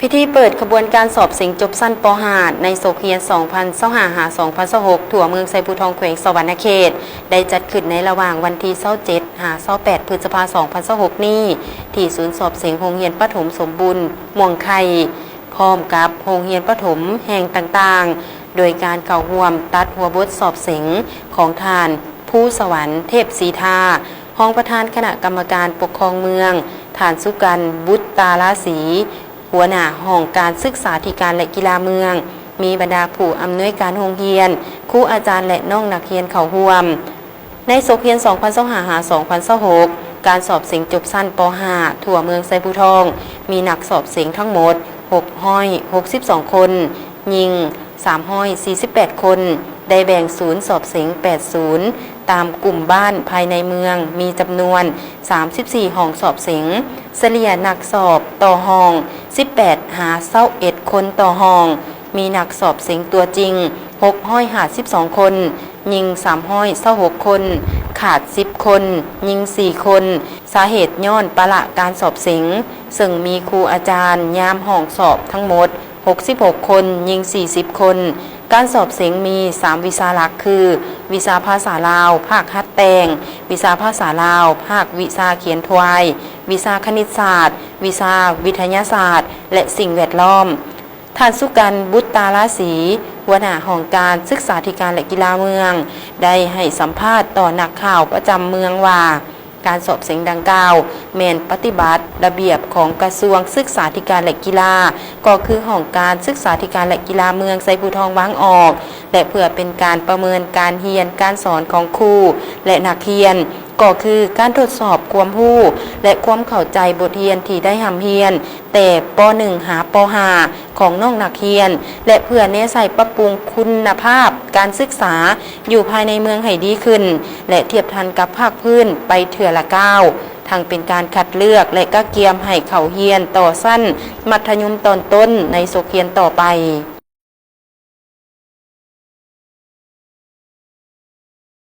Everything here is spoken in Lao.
ພິທີເປີດຂະບວນການສອບເສັງຈົບຊັ້ນ ປໍຫ້າ ໃນສົກຮຽນ ສອງພັນຊາວຫ້າ ຫາ ສອງພັນຊາວຫົກ ທົ່ວເມືອງໄຊພູທອງ ແຂວງສະຫວັນນະເຂດ ໄດ້ຈັດຂຶ້ນໃນລະຫວ່າງວັນທີ ຊາວເຈັດ ຫາ ຊາວແປດ ພຶດສະພາ ສອງພັນຊາວຫົກນີ້ ທີ່ສູນສອບເສັງໂຮງຮຽນປະຖົມສົມບູນມ່ວງໄຂ່ ພ້ອມກັບໂຮງຮຽນປະຖົມແຫ່ງຕ່າງໆ ໂດຍການເຂົ້າຮ່ວມຕັດຫົວບົດສອບເສັງຂອງທ່ານ ພູສະຫວັນ ເທບສີທາ ຮອງປະທານຄະນະກຳມະການປົກຄອງເມືອງ, ທ່ານ ສຸກັນ ບຸດຕາລາສີ ຫົວໜ້າຫ້ອງການສຶກສາທິການ ແລະ ກິລາເມືອງ, ມີບັນດາຜູ້ອຳນວຍການໂຮງຮຽນ, ຄູອາຈານ ແລະ ນ້ອງນັກຮຽນເຂົ້າຮ່ວມ. ໃນສົກຮຽນ ສອງພັນຊາວຫ້າ ຫາ ສອງພັນຊາວຫົກ ການສອບເສັງຈົບຊັ້ນ ປໍຫ້າ ທົ່ວເມືອງໄຊພູທອງ ມີນັກສອບເສັງທັງໝົດ ຫົກຮ້ອຍຫົກສິບສອງຄົນ, ຍິງ ສາມຮ້ອຍສີ່ສິບແປດຄົນ, ໄດ້ແບ່ງສູນສອບເສັງ ແປດສູນ ຕາມກຸ່ມບ້ານພາຍໃນເມືອງ ມີຈຳນວນ ສາມສິບສີ່ຫ້ອງສອບເສັງ, ສະເລ່ຍນັກສອບຕໍ່ຫ້ອງ ສິບແປດ ຫາ ຊາວເອັດຄົນຕໍ່ຫ້ອງ, ມີນັກສອບເສັງຕົວຈິງ ຫົກຮ້ອຍຫ້າສິບສອງຄົນ, ຍິງ ສາມຮ້ອຍຊາວຫົກຄົນ, ຂາດ ສິບຄົນ, ຍິງ ສີ່ຄົນ, ສາເຫດຍ້ອນປະລະການສອບເສັງ, ເຊິ່ງມີຄູອາຈານຍາມຫ້ອງສອບທັງໝົດ ຫົກສິບຫົກຄົນ, ຍິງ ສີ່ສິບຄົນ. ການສອບເສັງມີ ສາມ ວິຊາຫຼັກ ຄື ວິຊາພາສາລາວ ພາກຫັດແຕ່ງ, ວິຊາພາສາລາວ ພາກວິຊາຂຽນທວາຍ, ວິຊາຄະນິດສາດ, ວິຊາວິທະຍາສາດ ແລະ ສິ່ງແວດລ້ອມ. ທ່ານ ສຸກັນ ບຸດຕາລາສີ ຫົວໜ້າຫ້ອງການສຶກສາທິການ ແລະ ກິລາເມືອງ ໄດ້ໃຫ້ສຳພາດຕໍ່ນັກຂ່າວປະຈຳເມືອງວ່າ ການສອບເສັງດັ່ງກ່າວ ແມ່ນປະຕິບັດລະບຽບຂອງກະຊວງສຶກສາທິການ ແລະ ກິລາ, ກໍຄືຫ້ອງການສຶກສາທິການ ແລະ ກິລາເມືອງໄຊພູທອງວາງອອກ ແລະ ເພື່ອເປັນການປະເມີນການຮຽນການສອນຂອງຄູ ແລະ ນັກຮຽນ, ກໍຄືການທົດສອບຄວາມຮູ້ ແລະ ຄວາມເຂົ້າໃຈບົດຮຽນທີ່ໄດ້ຮ່ຳຮຽນ ແຕ່ ປໍໜຶ່ງ ຫາ ປໍຫ້າ ຂອງນ້ອງນັກຮຽນ ແລະ ເພື່ອແນໃສ່ປັບປຸງຄຸນນະພາບການສຶກສາຢູ່ພາຍໃນເມືອງໃຫ້ດີຂຶ້ນ ແລະ ທຽບທັນກັບພາກພື້ນໄປເທື່ອລະກ້າວ, ທັງເປັນການຄັດເລືອກ ແລະ ກະກຽມໃຫ້ເຂົ້າຮຽນຕໍ່ຊັ້ນມັດທະຍົມຕອນຕົ້ນໃນສົກຮຽນຕໍ່ໄປ.